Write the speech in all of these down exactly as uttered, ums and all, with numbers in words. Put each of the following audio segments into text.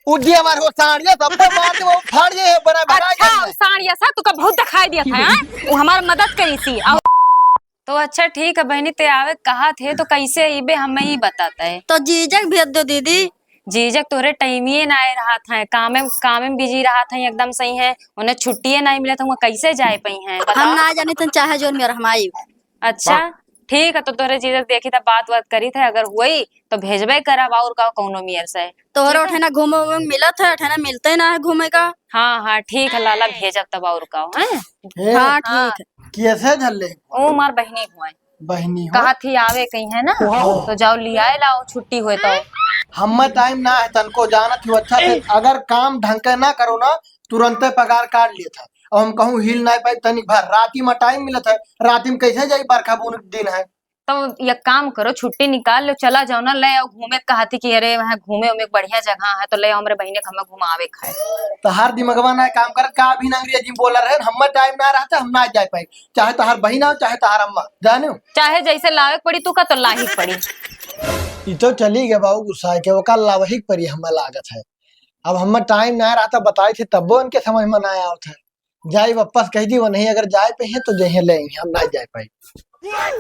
उ जे हमार हो साड़िया सब पे मार दे, वो फाड़ जे है, बड़ा भगा अच्छा, जाए। उ साड़िया सा तुका बहुत दिखाई दिया था, हैं? वो हमार मदद करी सी। और तो अच्छा ठीक है बहनी, ते आवे कहा थे तो कैसे अइबे, हमें ही बताता है। तो जीजक भेज दो दीदी। जीजक तोहरे टाइमिए ना आए रहा था, कामे कामे में बिजी रहा था एकदम सही है, उन्हें छुट्टिए नहीं मिला था, वहाँ कैसे जाए पाई हैं, हम बताओ। ना जानी तो चाहे जोन मेरा हम आई। अच्छा, ठीक है, तो तोहरे जीजक देखी था, बात बात करी थे, अगर हुई तो भेजबे करब, और का कौनो मेर से। तोहरे ठीक है? उठे ना घूमे उमे मिलत है, उठे ना मिलते ना है घूमे का। हाँ, हाँ, ठीक है लाला, भेजब तब और का, हैं? हे, हाँ, हाँ। ठीक है। कैसे झल्ले? ओ, मार बहिनी हुआ। बहिनी हो? कहा थी आवे कहीं है ना, वाह। तो जाओ लियाए लाओ, छुट्टी हुए तो। हम्मा टाइम ना है तनको, जानत हो अच्छा से, अगर काम ढंग के ना करो ना, तुरंते पगार काट लेत है। अब हम कहूँ हिल ना पाई तनिक भर, राती में टाइम मिलत है, राती में कैसे जाई, बरखा बून दिन है। तो एक काम करो, छुट्टी निकाल लो, चला जाओ ना, ले आओ घूमे। कहा थी कि अरे वहाँ घूमे उमे एक बढ़िया जगह है, तो ले आओ हमरे बहिने के, हमें घुमावे खाए। तोहार दिमगवा ना काम करत का? अभी ना अंग्रेजी में बोला रहे, हम्मा टाइम ना रहता, हम ना जाए पाए। चाहे तोहार बहिन आओ, चाहे तोहार अम्मा, जाने हो? चाहे जैसे लावे के पड़ी, तू का तो लाही के पड़ी। ई तो चली गए बाबू गुस्सा के, ओका लावही के पड़ी, हम्मा लागत है। अब हम्मा टाइम ना रहता, बताई थे तब्बो उनके समझ में ना आवत है। जाई बप्पा से कह दी, वो नहीं अगर जाए पे है तो जहे ले आई, हम ना जाए पाई।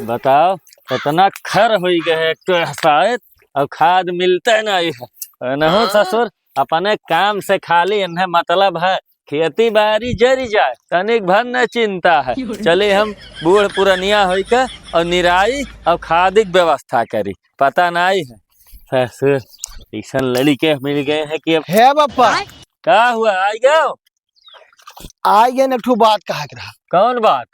बताओ, इतना खर होई गए, एक तो हसायत और खाद मिलते नहीं है। नहो हाँ। ससुर, अपने काम से खाली इन्हें मतलब है, खेती बाड़ी जरी जाए, तनिक भर न चिंता है। चले हम बूढ़ पुरनिया होई के और निराई और खादी के व्यवस्था करी, पता नहीं है। ससुर, ऐसन लड़के मिल गए हैं कि अब हे बप्पा। का हुआ, आई गयो? आई गए न, एक ठो बात कहा के रहा। कौन बात?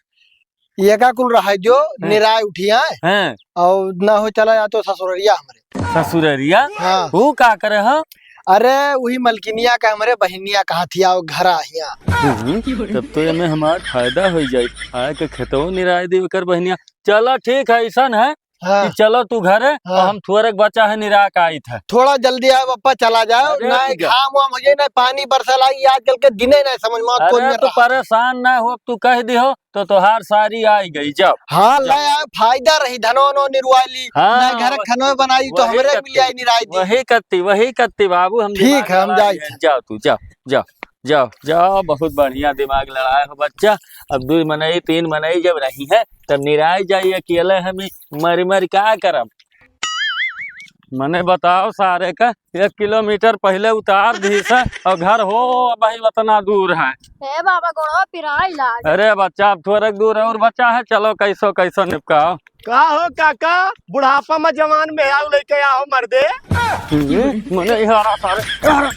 ये का कुल रहा है जो हैं। निराय उठिया हैं। और ना हो चला जा तो ससुररिया हमरे। ससुररिया? हाँ। वो का करे हो? अरे वही मलकिनिया का हमरे बहिनिया कहा थी, आओ घर आहिया। हम्म, तब तो एमे हमार फायदा हो जाई। आए के खेतों निराय दी ओकर बहिनिया। चला ठीक है, ऐसन है। हाँ। कि चलो तू घरे, हाँ। और हम थोड़े बच्चा है निराक आइत है। थोड़ा जल्दी आओ बप्पा, चला जाओ, अरे ना तू जा। घाम वाम हो जाए, ना पानी बरसा लागी, आजकल के दिने ना समझ में अरे कौन में तू रहा। परेशान ना हो, तू कह दिहो तो तोहार सारी आई गई, जाओ। हाँ, जाओ। ले आओ, फायदा रही, धनो नो निरवाली, हाँ, ना घर वह-, खनो बनाई तो वही हमरे कत्ती, मिल आई निराई दी। वही कत्ती, वही कत्ती बाबू, हम ठीक दिमाग है, हम लड़ा जाइत दिए। है। जाओ तू, जाओ, जाओ। जाओ, जाओ, बहुत बढ़िया दिमाग लड़ाए हो बच्चा। अब दुई मनई, तीन मनई जब रही है, तब निराय जाई, अकेले हम ही मरी मरी का करब? मने बताओ सारे का, एक किलोमीटर पहिले उतार दी से और घर हो भाई उतना दूर है। हे बाबा, गोड़वा पिराई लाग। अरे बच्चा, अब थोड़ा दूर और बचा है, चलो कैसो कैसो निपकाओ। का हो काका, बुढ़ापा में जवान मेहरारू लेके आओ मर्दे। हम्म, मने इहारा सारे, इहारा,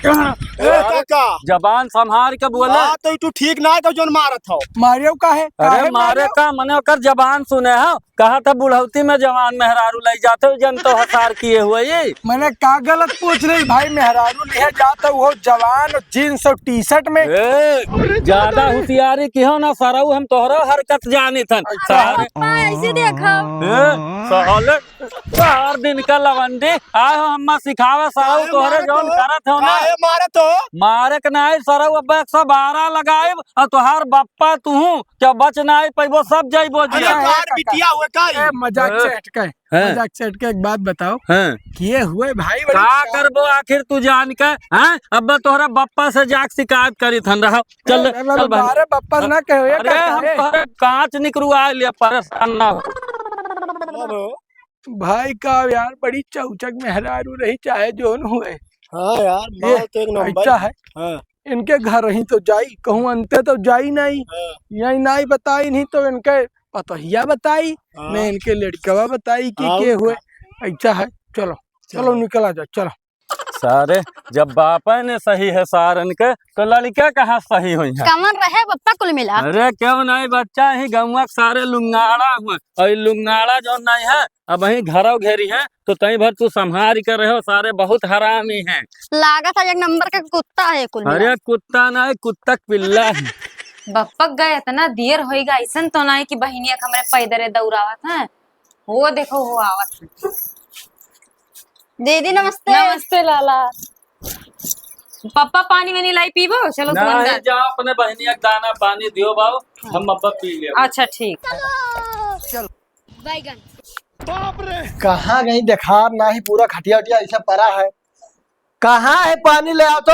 इहारा। ए काका। जबान संभार के बोले। हाँ, तो ई तू ठीक ना है, तो जोन मारत हो। मारियो का है? अरे काहे मारे मारियो? का, मने ओकर जबान सुने हो, कहा था बुढ़ौती में जवान मेहरारू ले जाते हो, जन तो हसार किए हुए ये। मने का गलत पूछ रही भाई, मेहरारू लिहे जात हो, वो जवान जींस और टी शर्ट में। ए, ज्यादा होशियारी की हो ना सरऊ, हम तोहरो हरकत जानी थन। अच्छा। सारे पापा, ऐसे देखो। ए, साले, चार दिन का लवंडी, आए हो अम्मा सिखावे सरऊ, काहे तोहरे मारत जौन हो? करत हो ना। काहे मारत हो? मारे के नाई सरऊ, अब एक सौ बारह लगाइब, और तोहार बप्पा तुहू, क्या बच नाई पैबो, सब जाइबो अरे जिया। यार, बिटिया हुए का ई? ए, मजाक से हटके। हैं। मजाक से हटके एक बात बताओ। हैं। किए हुए भाई बड़ी का अच्छा। करबो आखिर तू जान के, हैं? अब तोहरा बप्पा से जाके शिकायत करी थन रहा। चल, ए, ए, चल भाई। मारे बप्पा से ना कहो, ये अरे, का हम करे? तोहरे कांच निकरुआ लिया, परेशान ना हो। भाई का यार, बड़ी चौचक मेहरारू रही, चाहे जोन हुए। हाँ यार, ये बात एक नंबर। अच्छा है। हाँ। इनके घर ही तो जाई, कहूँ अंते तो जाई नहीं। हाँ। यही नहीं बताई नहीं तो इनके पतोहिया बताई, हाँ। नहीं इनके लड़कवा बताई कि हाँ, के हुए। हाँ। अच्छा है, चलो, चलो चलो। निकला जाए, चलो। सारे, जब बापे ने सही है सारन के, तो लड़के कहाँ सही हुई है? कमन रहे बप्पा कुल मिला। अरे क्यों नहीं, बच्चा ही गौवा के सारे लुंगाड़ा हुए, और ई लुंगाड़ा जो नहीं है, अब वहीं घरव घेरी है, तो तई भर तू संभाल के रहो, सारे बहुत हरामी हैं। लागत है एक नंबर के कुत्ता है कुल मिला। अरे कुत्ता ना है, कुत्ता के पिल्ला है। बप्पा गए इतना देर होइगा, ऐसन तो नहीं कि बहिनिया के हमरे पैदरे दौड़ावत हैं। वो देखो, वो आवत है। दीदी नमस्ते। नमस्ते लाला। पप्पा पानी वानी लाई पीबो? चलो तू नहीं, अंदर। जा अपने बहिनिया के दाना पानी दियो बाबू, हम अब्बा पी लेब। अच्छा ठीक। बैगन। कहाँ गई देखार नाही, पूरा खटिया उटिया ऐसा पड़ा है। कहाँ है पानी, ले आओ तो।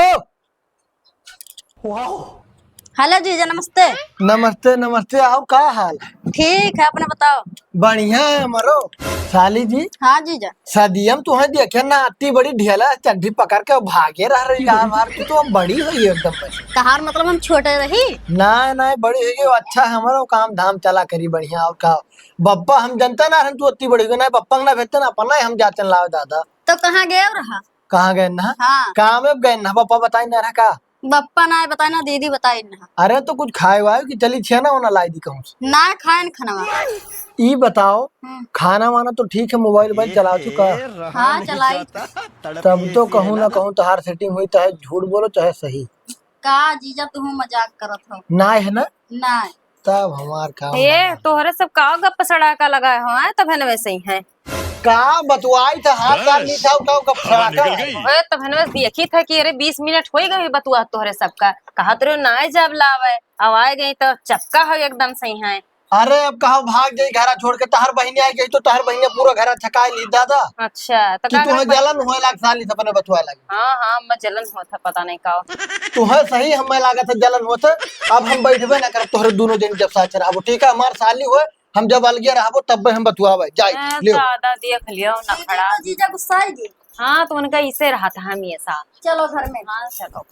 हेलो जीजा, नमस्ते। नमस्ते, नमस्ते। आओ, का हाल है? ठीक है, अपना बताओ। बढ़िया है हमरो। साली जी। हाँ जीजा। सदियम तुहे देखे ना, अत्ती बड़ी ढेला चड्ढी पकड़ के भागे रह रही यार, मार तू तो हम बड़ी हुई एकदम में। तहार मतलब हम छोटे रही? ना, ना, बड़ी हुई गई, अच्छा हमरो काम धाम चला करी बढ़िया, और का। बप्पा हम जनता ना रहन तू अत्ती बड़ी हुई, ना बप्पा के ना भेजते ना, अपना ही हम जाते लावे दादा। तो कहाँ गए रहा? कहाँ गए ना? हाँ। काम में गए ना, बप्पा बताई ना रहा का? बप्पा ना बताई ना, दीदी बताई ना। अरे तो कुछ खाए वाए कि चली छिया ना, वो ना लाई दी कहूँ से। ना खाए न खनवा। ई बताओ, हम्म। खाना वाना तो ठीक है, मोबाइल वोबाइल चलाओ चुका? हाँ, चलाई। तब तो कहूँ ना कहूँ तोहार सेटिंग हुई, चाहे झूठ बोलो चाहे सही। का जीजा तुहू मजाक करत हो? ना है ना? ना। तब हमार काम ये बना। तोहरे सब का गप सड़ाका लगाए हो, हैं? तब है ना वैसे ही है। का बतुआई था, हाथ डाल ली था, का गप सड़ाका है? ओए, तब है ना वैसे देखी था कि अरे बीस मिनट हो ही गए बतुआ तोहरे सबका। कहा तो ना जब लावे, अब आए गई तो चपका हो एकदम सही है। अरे अब कहा भाग जाई घरा छोड़ के, तहर बहिनी आ गई तो तहर बहिनी पूरा घरा छकाई ली दादा। अच्छा, तो कि का तुहे करबा? जलन होए लाग साली से अपने बतुआ लाग। हाँ, हाँ, मैं जलन होत है, पता नहीं का। तुहे सही हमें लागत है जलन होत है। अब हम बैठबे ना करब तोहरे दोनों जन जब साथ रहबो, ठीक है? हमार साली होए, हम जब अलगे रहबो तब हम बतुआबे। जाई, ए, लियो। दादा देख लियो ना खड़ा। जीजा गुस्सा है जी। हाँ, तो उनका इसे रहा था हमेशा। चलो घर में। हाँ, चलो।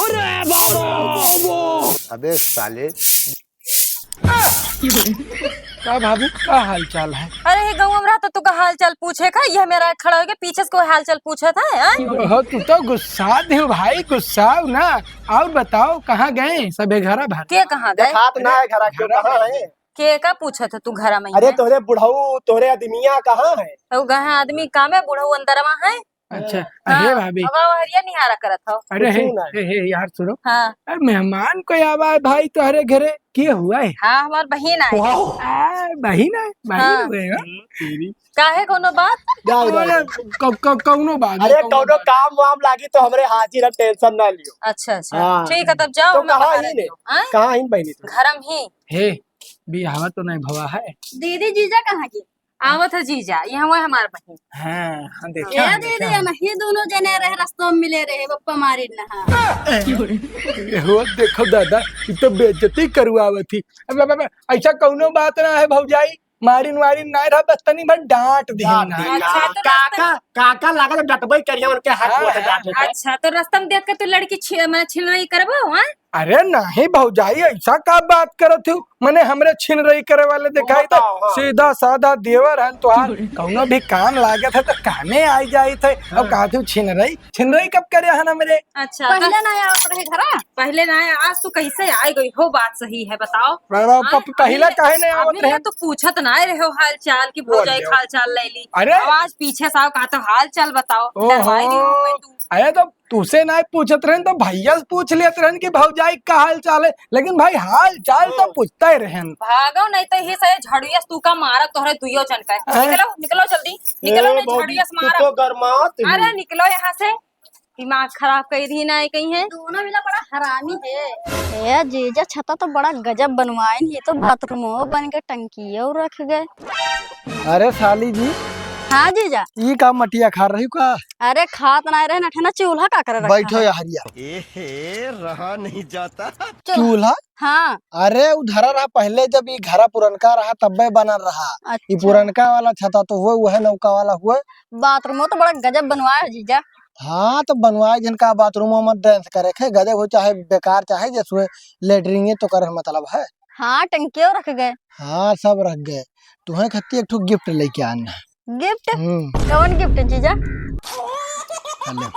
अरे बाबा, बाबा। अबे साले। का भाभी, का हाल चाल है? अरे, ये गाँव में रहता, तू का हाल चाल पूछे का? ये मेरा खड़ा होके पीछे से कोई हाल चाल पूछत है, हैं? ओहो, तू तो गुस्सा दे हो भाई, गुस्सा हो ना। और बताओ, कहाँ गए सबे घरा भर? के कहाँ गए? देखात ना है घरा, के कहाँ है? के का पूछत है तू घरा में अरे, है? तोहरे बुढ़ऊ, तोहरे आदमिया कहाँ है? तो गए आदमी काम है, बुढ़ऊ अंदरवा है। अच्छा, हाँ, अरे भाभी। अब हरिया निहारा करत हो। अरे हे, कुछ ना। हे, हे, यार सुनो। हाँ। अरे मेहमान कोई आवा है भाई तोहरे घरे, के हुआ है? हाँ, हमार बहिन आई। वाह। आ, बहिन है, बहिन हाँ। हुए हो? तेरी। काहे कोनो बात? ना, ना, अरे, ना। क-, क-, कौनो बात अरे, नहीं, कौनो कौनो बात। काम वाम लागी तो हमरे हाजिर है, टेंशन ना लियो। अच्छा, अच्छा। हाँ। ठीक है, तब जाओ, तो हमें कहाँ बाहर ही ने? रखियो, हाँ? कहाँ ही बहिनी तू? घरम ही। हे, बियाहवा तो नहीं भवा है। दीदी जीजा कहाँ की? आवत है जीजा, ये हमार बहिन। हाँ, हाँ, देखा, ए देखा। दीदी, नहीं दोनों जने रहे, रस्तों में मिले रहे, बप्पा मारिन ना। ए, हो, देखो दादा, ये तो बेइज्जती करवावत थी। अब, अब, अब, ऐसा कौनो बात ना है भौजाई, मारिन वारिन ना रहा, बस तनी भर डांट दिहिन डांट ना। दिहिन। अच्छा, तो काका, काका लागल डटबई करिया उनके हाथ हाँ, में से हाँ। डांट देते। अच्छा, तो रस्तम देख के तू लड़की छी-, मैं छिनरई करबो, हाँ? अरे नहीं भौजाई, ऐसा का बात करत हो? मने हमरे छिनरई करे वाले दिखाई थे, बताओ, हाँ। सीधा साधा देवर हन तोहार, कौनो भी काम लागत है तो कामे आई जाई थे। अब हाँ। कहा तू छिनरई, छिनरई कब करे हन हमरे? अच्छा, पहले तो ना आवत रहे घरा। पहले ना आए, आज तू कैसे आ गई हो? बात सही है, बताओ। बाबा, हाँ, प-, पहले अभी काहे नहीं आवत आदमी रहे? तो पूछत ना रहे हो हाल चाल कि बोल भौजाई दो। हाल चाल ले ली। अरे। अब आज पीछे से आओ, कहा तो हाल चाल बताओ, ओहो। डरवाई दी हो मैं तू। अरे तो तुसे ना पूछत रहन तो भैया से पूछ लेत रहन कि भौजाई का हाल चाल है, लेकिन भाई हाल चाल तो हम्म। पूछता ही रहन। भागो नहीं तो यही से झड़िया से तू का मारा तोहरे दुइयो जन का। हैं? निकलो, निकलो जल्दी, निकलो ए, नहीं भौजी, झड़िया से तू मारा। तो गरमात ही। अरे निकलो यहाँ से, दिमाग खराब कर दी ना कहीं है। दोनों मिला बड़ा हरामी है। ए जीजा, छता तो बड़ा गजब बनवाइन, ये तो बाथरूमो बन के टंकियो रख गए। अरे साली जी। हाँ जीजा। ई का मटिया खा रही का? अरे खात ना रहे, नठे ना चूल्हा का करे रखा बैठो है? या हरिया। एहे, रहा नहीं जाता। चूल्हा? चूल्हा? हाँ। अरे उ धरा रहा पहले, जब ई घरा पुरनका रहा तब्बे बनल रहा। ई अच्छा। पुरनका वाला छता तो हुए, उहे नौका वाला हुए। बाथरूमो तो बड़ा गजब बनवाए हो जीजा। हाँ, तो बनवाए जिनका बाथरूम में dance करे खे, गजब हो चाहे बेकार, चाहे जैसे लेटरिंगे तो करे, मतलब है। हाँ, टंकियो रख गए। हाँ, सब रख गए। तुम्हें खत्ती एक ठो gift लेके आना है। Gift? हम्म। कौन gift जीजा? हेलो।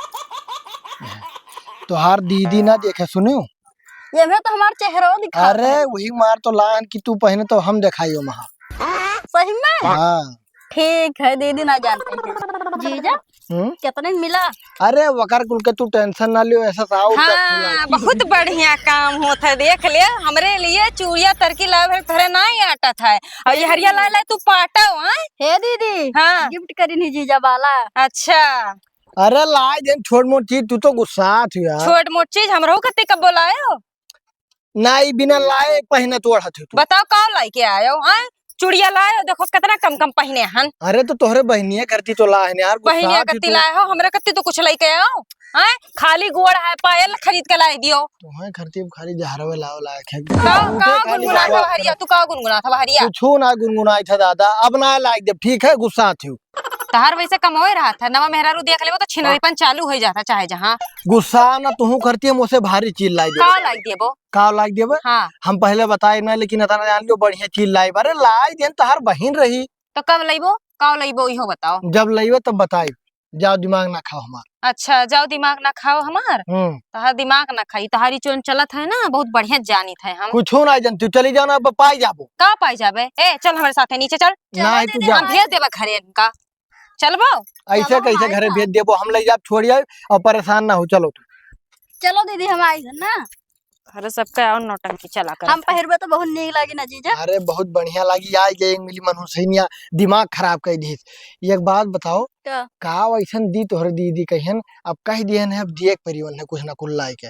तोहार दीदी ना देखे, सुनियो। ये में तो हमार चेहरो दिखा अरे, है। वही मार तो लान कि तू पहने तो हम दिखाइयो महा। सही में? हाँ। ठीक है, दीदी ना जानते हैं। जीजा, हम्म? कितने में मिला? अरे, वकर कुल के तू tension ना लियो, ऐसा साहू हाँ, बहुत बढ़िया काम होत है। देख ले, हमरे लिए चूड़िया तरकी लावे भर घरे ना ही आटत है। और ये हरिया ला ला तू पाटो, हाँ? हे दीदी, हाँ। Gift करी नहीं जीजा वाला। अच्छा। अरे, लाए देन छोट मोट चीज, तू तो गुस्सा थी यार। छोट मोट चीज हमरो कते कब बोलायो? ना, ई बिना लाए पहनत ओढ़त हो तू। बताओ, का लाई के आयो, हैं? चुड़िया लाए हो, देखो कितना कम कम पहिने हन। अरे तो तोहरे बहिनिया करती तो लाए हन यार, गुस्सा बहिनिया थी कत्ती तू। लाए हो, हमरे कत्ती तो कुछ लइके आओ। हैं? खाली गोड़ है, पायल खरीद के लाए दियो। तोहरे करती अब खाली जहरवे लाओ लायक है। का, तू का के खाली गुनगुनात गुस्सा। हवा हरिया? तू का गुनगुनात हवा हरिया? कुछो ना गुनगुनाई था दादा, अब ना लाइक देब, ठीक है, गुस्सा थी। तहार वैसे कमोए रहा था, नवा मेहरारू देख लेबो तो छिनरीपन चालू हो जाता चाहे जहाँ। गुस्सा ना तुहू करती, हम उसे भारी चीज लाई देबो। का लाई देबो? का लाई देबो? हाँ। हम पहले बताए ना, लेकिन इतना जान लो बढ़िया चीज लाई। अरे लाई देन, तहार बहिन रही। तो कब लइबो? का लइबो, इहो बताओ। जब लइबो तब बताई। जाओ दिमाग ना खाओ हमार। अच्छा, जाओ दिमाग ना खाओ हमार। हम्म। तहार दिमाग ना खाई, तहारी चोन चलत है ना, बहुत बढ़िया जानित है हम। कुछो ना जानती, चली जाओ ना, अब पाई जाबो। का पाई जाबे? ए, चल हमरे साथे नीचे चल। ना है तू दीदी, जा। हम भेज देबे घरे इनका। चलबो? ऐसे चलो, कैसे हम घरे आई भेज देबो? हम ले जाब, छोड़ आए और परेशान ना हो। चलो तू। चलो दीदी, हम आई है ना। अरे सबका और नौटंकी चला कर हम पहिरबे तो बहुत नीक लागी ना जीजा। अरे बहुत बढ़िया लागी, आई गए एक मिली मनहूसैनिया, दिमाग खराब कर दीस। एक बात बताओ, का? का वैसन दी तोहरे दीदी कहियन, अब कह दियन है, अब दिए के परी उन्हें कुछ ना कुल लाई के।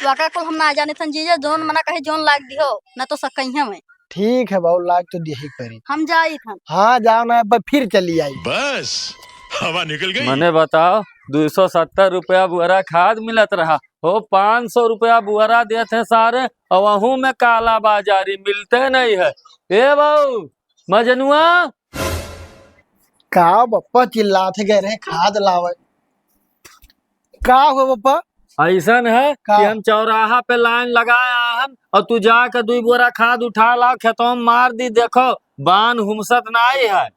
वाका कुल हम ना जाने थन जीजा, जोन मना कहे जोन लाग दिहो, ना तो सकइहे में। ठीक है बाबू, लाग तो दिही परी। हम जाई थन। हाँ, जाओ ना, अब फिर चली आई। बस, हवा निकल गई। मने बताओ, दो सौ सत्तर रुपया बुअरा खाद मिलत रहा, हो पाँच सौ रुपया बुअरा देत है सारे, और वहू में काला बाजारी मिलते नहीं है। ए बाबू, मजनुआ। का बप्पा चिल्लात है, कह रहे खाद लावे। का हो बप्पा? ऐसन है का? कि हम चौराहा पे लाइन लगाए आए हम और तू जाके दुई बोरा खाद उठा ला, खेतों में मार दी। देखो, बान हुमसत नाई है।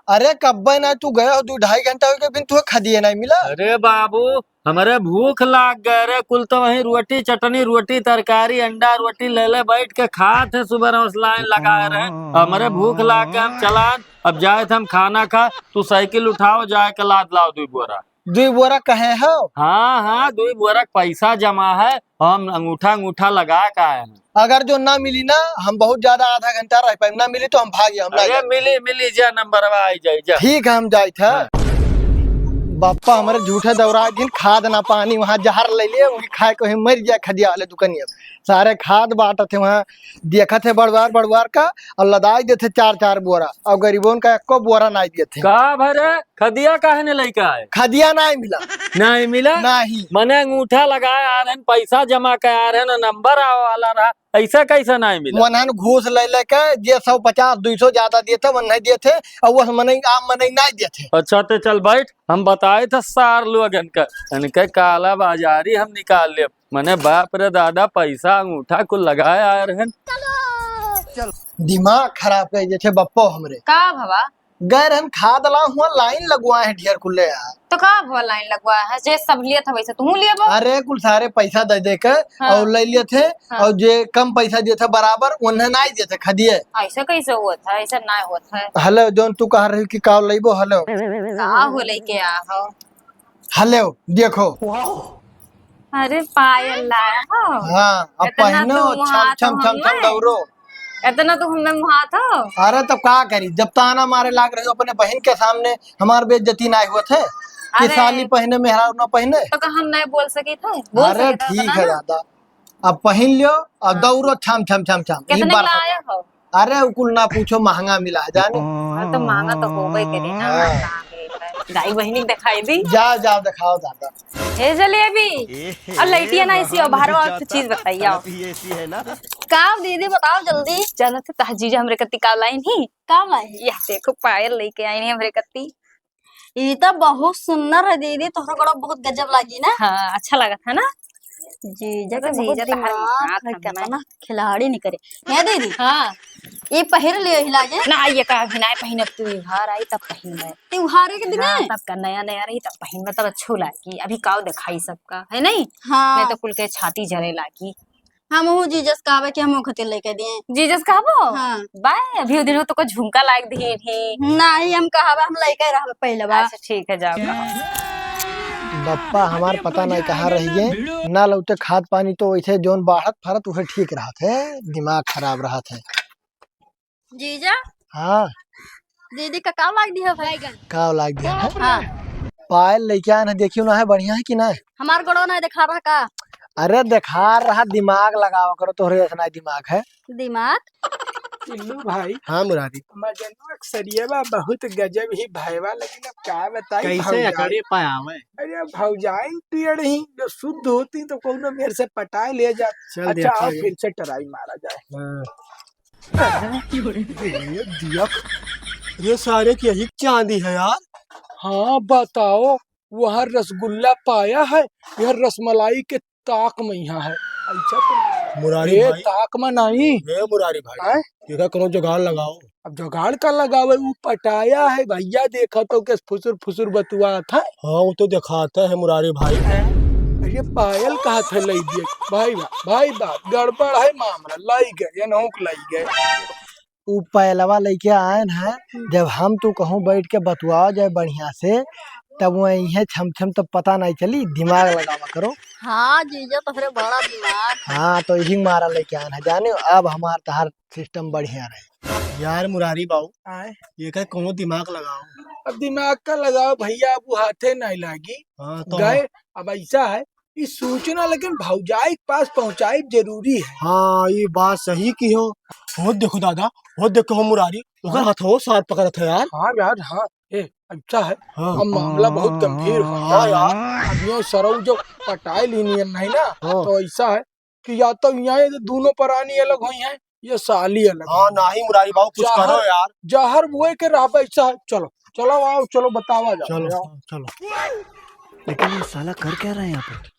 अरे कब्बे ना तू गए हो, दू ढाई घंटा हो गए, बिन तू खदिए नहीं मिला। अरे बाबू, हमरे भूख लाग गए रे, कुल तो वहीं रोटी चटनी, रोटी तरकारी, अंडा रोटी ले ले बैठ के खात है, सुबह रोज लाइन लगाए रहे। हमरे भूख लाग गए, हम चलान, अब जाए थे हम खाना खा, तू साइकिल उठाओ, जाए के लाद लाओ दुई बोरा। दुई बोरा कहे हो? हाँ, हाँ, दुई बोरा के पैसा जमा है, हम अंगूठा, अंगूठा लगा के आए हैं। अगर जो ना मिली ना, हम बहुत ज्यादा आधा घंटा रह पाए, ना मिली तो हम भागे, हम ना अरे जाए। मिली, मिली, जा नंबरवा आई जाई, जा। ठीक है, हम जाइत है। हाँ। बप्पा हमरे झूठे दौरा दिन खाद ना पानी, वहाँ जहर ले लिए, वही खाए के वही मर जाए खदिया वाले दुकनिया। सारे खाद बांटत है वहाँ, देखत है बड़वार, बड़वार का, और लदाई देते चार चार बोरा, और गरीबों का एको बोरा ना देते। का भरे? खदिया काहे ने लइका है? खदिया नाहीं मिला। नाहीं मिला? नाहीं। मने अंगूठा लगाए आ रहन, पैसा जमा के आ रहन, नंबर आवे वाला रहा, ऐसा कैसा नाहीं मिला? वनहन घूस ले लेके जे सौ पचास, दुई सौ ज्यादा देते, वन्हन देते, और वो मनई, आम मनई नाहीं देते। अच्छा, ते चल बैठ, हम बताए थे सार लोगन का, इनके काला बाजारी हम निकाल लेब। मने बाप रे दादा, पैसा अंगूठा कुल लगाए आ रहन। दिमाग खराब कर देते बप्पो हमरे। का भवा? गए रहन खाद ला हुआ, लाइन लगवाए हैं ढेर कुल्ले यार। तो का भवा लाइन लगवाए हैं? जे सब लिए था वैसे तू लिए बा। अरे कुल सारे पैसा दे दे के हाँ। और ले लिए थे हाँ। और जे कम पैसा दिए थे बराबर उन्हें नहीं दिए थे खदिए। ऐसे कैसे हुआ था? ऐसे नहीं हुआ था। हेलो, जोन तू कह रही कि का लेबो, हेलो। का हो लेके आ हो? हेलो, देखो। अरे पायल लाया हो। हाँ, अब इतना पहनो, तू छम, मुहात छम, हो छम, छम हमें। दौड़ो। इतना तू हमें मुहात हो। अरे तो का करी, जब ताना मारे लाग रहे हो अपने बहन के सामने, हमार बेइज्जती ना हुआ थे कि अरे। साली पहने, मेहरारू ना पहने। तो का हम नहीं बोल सकी थे? बोल अरे सकी थे, ठीक है ना? दादा, अब पहन लियो, अब हाँ। दौड़ो छम, छम, छम, छम। ई कितने बार लाया हो? अरे, उ कुल ना पूछो, महंगा मिला है, जाने। हाँ, तो महंगा तो होबे करे ना, हाँ। महंगा है। दाई बहिनी के दिखाई दी। जाओ, जाओ, दिखाओ दादा। हे जलेबी, ए, अब लइटिया ना ऐसी, अब बाहर वाला तो चीज बताइए, आओ। तड़प ही ऐसी है ना। का दीदी, बताओ जल्दी। जानत है, तहार जीजा हमरे कत्ती का लाइन ही? का लाइन? यह देखो, पायल लेके आई है हमरे कत्ती। ई तो बहुत सुंदर है दीदी, तोहरा गोड़ा बहुत गजब लागी ना। हाँ, अच्छा लागत है ना? जीजा के तो बहुत जीजा तहार दिमाग है, हाथ में। कितना खिलाड़ी नहीं करे। हे दीदी, हाँ। ई पहिर लियो ही लागे। ना, ये का अभी ना पहिनब, त्योहार आई तब पहिनबे। त्योहारे के दिन? हाँ, तब का नया नया रही तब पहिनबे, तब अच्छो लागी। अभी काव दिखाई सबका, है नहीं? हाँ। नहीं तो कुल के छाती जरे लागी। हमहू जीजस कहबे कि हमहू खातिर लेके दिए। जीजस कहबो? हाँ। बाय, अभी उ दिन तो झुमका लायक दिए ही। नहीं, हम कहबे, हम लेके रहबे पहले बा। अच्छा, ठीक है, जाओ। बप्पा हमार पता नहीं कहाँ रह गए, ना लौटे खाद पानी तो वैसे जोन बाढ़त फरत उहे ठीक रहत है, दिमाग खराब रहत है। जीजा? हाँ। दीदी का का लाग दिया भाई? का लाग दिया है? हाँ। पायल लेके आए ना, देखियो ना है, बढ़िया है कि ना है? हमार गोड़ो ना दिखा रहा का? अरे दिखा रहा, दिमाग लगावा करो, तोहरे ऐसा ना दिमाग है। दिमाग? टिल्लू भाई। हाँ मुरारी। मजनू अक्सरिया बा, बहुत गजब ही भयवा, लेकिन अब का बताई कैसे भौजाई। अकड़े पाए आवे? अरे भौजाई टेढ़ ही, जो शुद्ध होती तो कौनो मेर से पटाए ले जा। चल अच्छा, देखा आओ ये। फिर से try मारा जाए। हाँ। ये दिया, ये सारे की यही चांदी है यार। हाँ बताओ, वहाँ रसगुल्ला पाया है, यह रसमलाई के ताक में यहाँ है। ऐसा तो मुरारी ए, भाई। ताक में नहीं। ए, मुरारी भाई। हैं? एका कोनो जुगाड़ लगाओ। अब जुगाड़ का लगावे, ऊ पटाया है भैया, देखा तो कैसे फुसुर फुसुर बतुआत है। हाँ, वो तो दिखाता है मुरारी भाई। हैं? अरे पायल कहा था लई दिए। भाई बा, भाई बा, गड़बड़ है मामला, लाई गए, ये नहुक लाई गए। ऊ पयलवा लइके आयन है, जब हम तू कहूँ बैठ के बतुआओ जाए बढ़िया से, तब वो इहे छम छम तब पता नहीं चली, दिमाग लगावा करो। हाँ जीजा, तोहरे बड़ा दिमाग है। हाँ, तो यही मारा लइके आयन है, जाने अब हमार तहार system बढ़िया रहे। यार मुरारी बाऊ, आए? ये का कोनो दिमाग लगाओ। अब दिमाग का लगाओ भैया, अब वो हाथे नहीं लागी। हाँ, तो गए, अब ऐसा है, ई सूचना लेकिन भौजाई के पास पहुंचाई जरूरी है। हाँ, ई बात सही की हो। हो देखो दादा, हो देखो हो मुरारी, ओकर हाँ। हथवो सार पकड़त है यार। हाँ यार, हाँ। ए, अच्छा है। हाँ। अब मामला बहुत गंभीर हो। हाँ यार। अब ये सरऊ जो पटाए ली नियन नहीं ना, हाँ। तो ऐसा है कि या तो यहाँ ये दोनों परानी अलग हुई हैं, ये साली अलग हाँ, हुई। नहीं मुरारी बाबू, कुछ जहर, करो यार। जहर बोए के रहबे, ऐसा है। चलो, चलो आओ, चलो बतावा जाओ, चलो, आओ। चलो। लेकिन ये साला कर क्या रहा है यहाँ पे?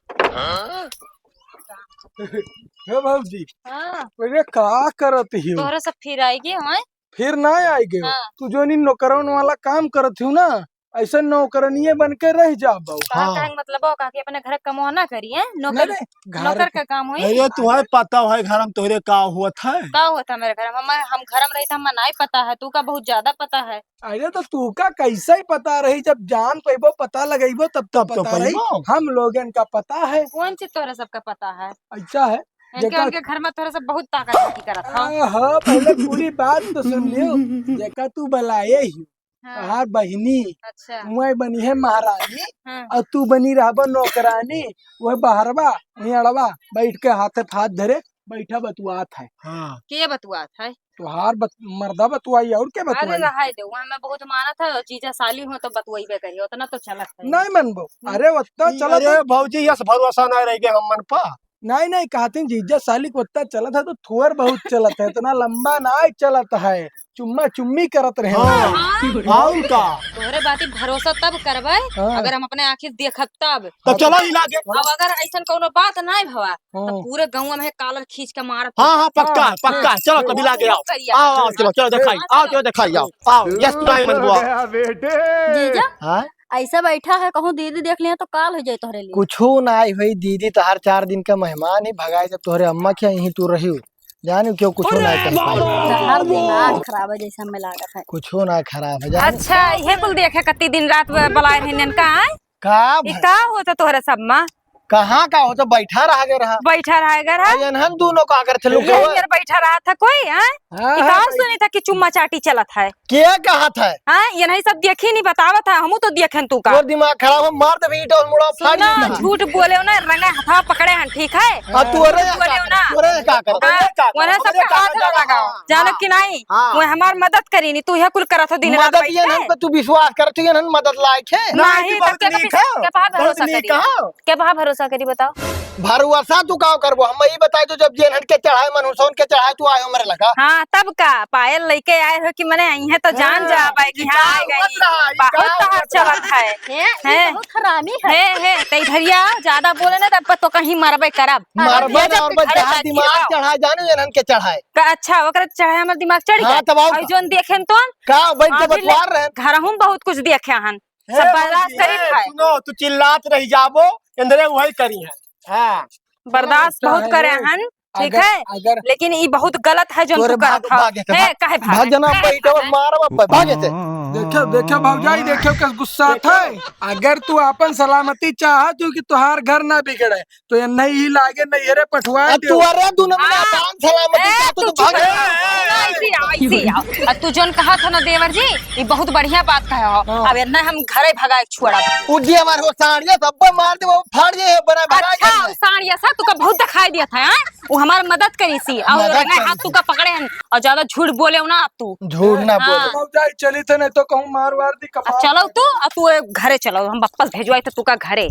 हे भौजी, हाँ। अरे का करत ही हो? तोहरे सब फिर आएगी, हाँ? फिर ना आएगी हो। हाँ। तू जो नी नौकरन वाला काम करत ही ना, ऐसे नौकरनिये बन के रह जाबो। कहा हाँ। कहे के मतलब हो, कहा कि अपने घर कमवा ना करी, हैं? नौकर, नहीं, नहीं, घर नौकर के का काम होई? अरे, तुम्हें पता है घर में तोहरे का हुआ था? का हुआ था मेरे घर में? हम, हम घर में रही था, हमें नहीं पता है, तू का बहुत ज्यादा पता है। अरे, तो तू का कैसे ही पता रही, जब जान पैबो, पता लगैबो, तब तो तब तो पता रही। पैबो। हम लोगन का पता है। कौन चीज तोहरे सबका पता है? ऐसा है, इनके, जेका उनके घर में तोहरे सब बहुत ताकत की करत हो। आ, हाँ, पहले पूरी बात तो सुन लियो। जेका तू बलाए ही, हाँ। तहार बहिनी, अच्छा। मैं बनी है महारानी, हाँ। और तू बनी रहबा नौकरानी। वह बहरवा, वहीं अड़वा, बैठ के हाथे पे हाथ धरे, बैठा बतुआत है। हाँ। के बतुआत है? तोहार बत-, मर्दा बतुआई, और के अरे बतुआई? रहाई दे, वहाँ मैं बहुत मानत है, और जीजा साली हो तो बतुआइबे करी, उतना तो चलत है। नहीं मनबो। हम्म। अरे उतना ई, चलत अरे है। भौजी, यस भरोसा ना रह गए हमन पा। नहीं, नहीं, कहतीन जीजा साली को उतना चलत है तो थोर बहुत चलत है, इतना लंबा ना चलत है, चुम्मा चुम्मी करत रहे। हाँ, हाँ। और का? तोहरे बाती भरोसा तब करबे, हाँ। अगर हम अपने आँखी देखब तब। तो चलो ही लागे। अब अगर ऐसन कौनो बात नहीं भवा, हाँ। तो पूरे गाँव में कालर खींच के मारत हाँ, हाँ, होता। पक्का, हाँ, पक्का। हाँ। चलो, तभी लागे आओ। करिया। आओ, आओ, चलो, चलो, दिखाई। आओ, चलो, दिखाई, आओ। आओ, यस, नहीं मन हुआ। गया बेटे। जीजा? हाँ? ऐसा बैठा है, कहूँ दीदी देख लिया तो काल हो जाए तोहरे लिए। कुछो ना आई भाई, दीदी तहार चार दिन का मेहमान ही भगाए जब तोहरे अम्मा के यहीं तू रही हो। जाने क्यों कुछो ना कर पाई। तहार दिमाग खराब है जैसा हमें लागत है। कुछो ना खराब है, जाने। अच्छा, ये कुल देखे कत्ती दिन रात में बलाए रहे नन का, आय? का ई भाई? का होता तोहरे सब में? कहाँ का होता? बैठा रह गए रहा। बैठा रह गए रहा? अरे, इन्हन दोनों का करते लोग ये जो है। यार बैठा रहा था कोई, हैं? हाँ, ई हाँ, का भाई। सुनी था कि चुम्मा चाटी चलत है? के कहा था? हाँ, ये नहीं सब देखी नहीं बतावत है, हमू तो देखेन तू का। तोर दिमाग खराब है, मार दे ईंट और मुड़ा फाड़ सुना, दे। झूठ बोले हो ना, रंगा हथवा पकड़े हन, ठीक है? हाँ, तू अरे झूठ बोले हो ना। तू अरे का कर? हाँ, तू अरे का कर? उन्हें सबका हाथ ना लगाओ, हाँ। जानो कि नहीं? हाँ। वो हमार मदद करी नहीं, तू यह कुल करत हो दिन रात मदद बैठ ये के। नहीं, तू विश्वास करत हो, ये नहीं मदद लायक है। नहीं, नहीं, तो बहुत के नीक कभी, है। के भा बहुत भरोसा नीक करी? है। के भा भरोसा करी बताओ? भरोसा तू का करबो? हम ई बताए तो जब जेनहन के चढ़ाए, मनुष्यन के चढ़ाए, तू आयो मेरे लगा। हाँ, तब का? पायल लेके आए हो कि मने अइहे तो जान हाँ, जाबे कि ई हाँ, का आ गई। होत रहा, ई बहुत का तहार होत रहा? चलत है। हैं, ई हैं? बहुत हरामी है। हैं, हैं, ते इधरिया ज्यादा बोले ना तब तो कहीं मरबे करब। मरबे ये ना, जब और बस घरे जहाँ जाती दिमाग है। चढ़ाए, जाने जेनहन के चढ़ाए। का अच्छा, ओकरे चढ़ाए हमर दिमाग चढ़ हाँ, गया? तब और और का? जोन देखेन तो का बैठ के हाँ, बतवार रहे? घर हम बहुत कुछ देखे हन। ए, सब बर्दाश्त भौजी, करी ए, खाए। सुनो, तू चिल्लात रही जाबो, इंदरे वही करी है। हाँ। बर्दाश्त सुनो, बहुत करे है, हन, ठीक अगर, है? अगर लेकिन ई बहुत गलत है जोन तोरे तू करत भाग, हो। भागे थे, हे, भाग। काहे भाग? भाग जना, काहे बैठो, भाग? मारो, भागे थे। देखो, देखो भौजाई, देखो कस गुस्सा था। अगर तू अपन सलामती चाहत हो कि तोहार घर ना बिगड़े, तो ये नहीं ही लागे, नहीं रे पठवा अब दे। तू अरे दोनों में हाँ। अपन सलामती ए, चाहत हो तू तो भाग चुप जा। रह। ऐसी आओ, ऐसी आओ। अब तू जोन कहा था ना देवर जी, ये बहुत बढ़िया बात कहे हो। हाँ। अब ये ना हम घरे भगाए छोड़ा। उठ दिया हमारे वो साड़िया सब मार दे, वो फाड़ दे, बड़ा भगा अच्छा, दे। साड़िया सा तुका बहुत दिखाई दिया था, हाँ? वो हमार मदद करी सी, और मदद रंगा करी हाथ सी। तू का पकड़े हन, और ज्यादा झूठ बोले हो ना अब तू। झूठ ना हाँ। बोले। अब जाई चली थे, नहीं तो कहूँ मार वार दी अब कपार। चलो तू, अब तू ए घरे चलो, हम वापस भेजवाई तो तू का घरे।